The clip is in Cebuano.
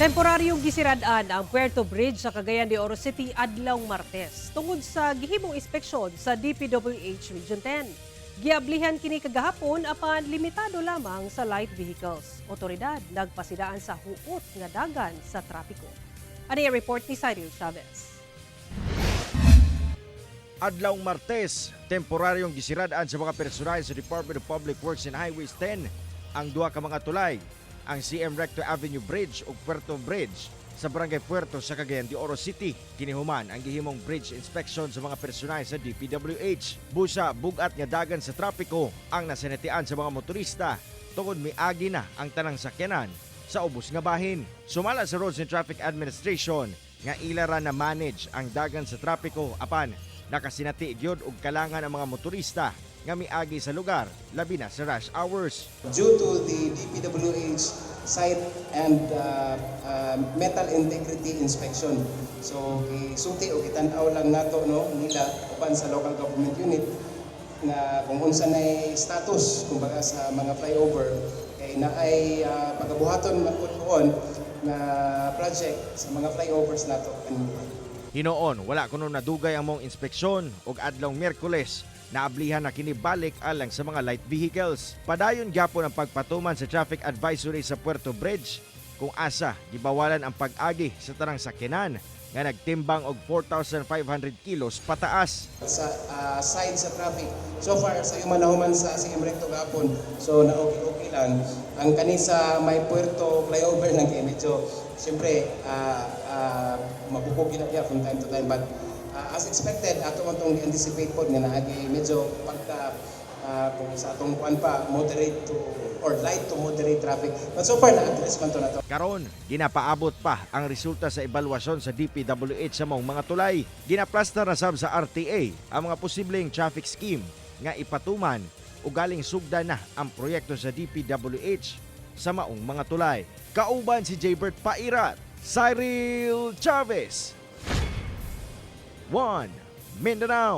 Temporaryong gisirad-an ang Puerto Bridge sa Cagayan de Oro City adlaw Martes tungod sa gihimong inspeksyon sa DPWH Region 10. Giablihan kini kagahapon apan limitado lamang sa light vehicles. Otoridad nagpasidaan sa huot nga dagan sa trapiko. Ani ang report ni Cyril Chavez. Adlawng Martes, temporaryong gisirad-an sa mga personal sa Department of Public Works and Highways 10 ang duha ka mga tulay, ang CM Recto Avenue Bridge ug Puerto Bridge sa Barangay Puerto sa Cagayan de Oro City. Kinihuman ang gihimong bridge inspection sa mga personal sa DPWH. Busa bugat nga dagan sa trapiko ang nasinatian sa mga motorista tungod miagi na ang tanang sakyanan sa ubos nga bahin. Sumala sa Roads and Traffic Administration nga ila ra na manage ang dagan sa trapiko, apan nakasinati gyud og kalangan ang mga motorista nga miagi sa lugar, labi na sa rush hours. Due to the DPWH site and metal integrity inspection. So gisulti o gitan-aw lang nato, no, nila uban sa local government unit na kung unsa nay status kumbaga sa mga flyover kay naay pagabuhaton man pud na project sa mga flyovers nato. Hinoon, wala kuno nadugay ang maong inspeksyon ug adlawng Miyerkules naablihan na kini balik alang sa mga light vehicles. Padayon gyapon ang pagpatuman sa traffic advisory sa Puerto Bridge kung asa gibawalan ang pag-agi sa tanang sakyanan nga nagtimbang og 4,500 kilos pataas. Sa side sa traffic. So far, sa human nahuman sa CM Recto gahapon, so na okay okay lang. Ang kani sa may Puerto flyover lang kay medyo siyempre mabukog gina niya from time to time, but as expected, ato man tong anticipate pod nga naagi medyo pagka kung sa atong kuan pa, moderate to or light to moderate traffic. But so far na-address man to na to. Karon, ginapaabot pa ang resulta sa ebaluasyon sa DPWH sa maong mga tulay. Ginaplasta ra sab sa RTA ang mga posibleng traffic scheme nga ipatuman o galing sugda na ang proyekto sa DPWH sa maong mga tulay. Kauban si Jaybert Pairat, Cyril Chavez. 1 Mindanao.